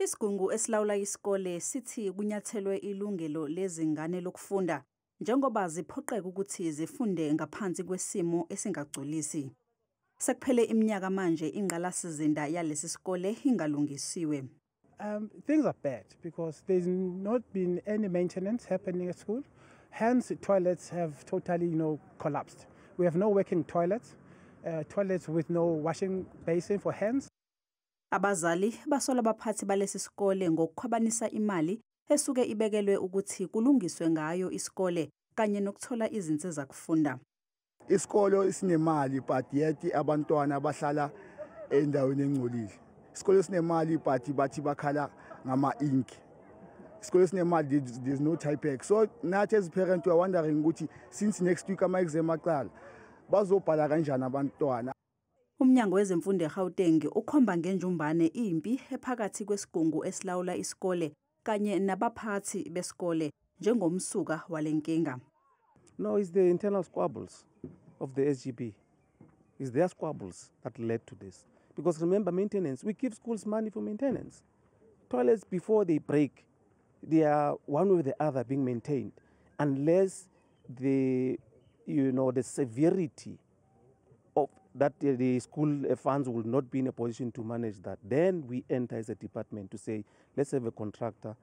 Isigungu esilawula isikole sithi kunyathelwe ilungelo lezingane lokufunda njengoba ziphoqeka ukuthi zifunde ngaphansi kwesimo esingagculisi. Sekuphele iminyaka manje ingqalasizinda yalesi sikole ingalungisiwe. Things are bad because there's not been any maintenance happening at school. Hence, toilets have totally collapsed. We have no working toilets, toilets with no washing basin for hands. Abazali basola abaphathi balesi sikole ngokukhwabanisa imali esuke ibekelwe ukuthi kulungiswe ngayo isikole kanye nokuthola izinsiza kufunda. Isikolo sinemali, but yet abantwana bahlala endaweni engcolile. Isikolo sinemali, but bathi bakhala ngama-ink. Isikolo sinemali, there's no Tipp-Ex. So nathi as parent we are wondering ukuthi since next week ama-exam aqala, bazobhala kanjani abantwana? Umnyango wezemfundo eGauteng ukhomba ngenjumbane impi ephakathi kwesigungu esilawula isikole kanye nabaphathi besikole njengomsuka walenkinga. No, it's the internal squabbles of the SGB. It's their squabbles that led to this. Because remember, maintenance, we give schools money for maintenance. Toilets, before they break, they are one way or the other being maintained, unless the severity of that the school funds will not be in a position to manage that. Then we enter as a department to say, let's have a contractor.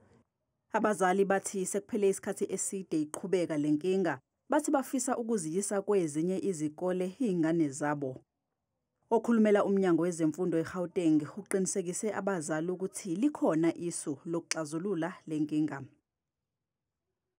Abazali bathi sekuphele isikhathi eside iqhubeka lenkinga. Bathi bafisa ukuziyisa kwezinye izikole izingane zabo. Okhulumela umnyango wezemfundo eGauteng uqinisekise abazali ukuthi likhona isu lokuxazulula lenkinga.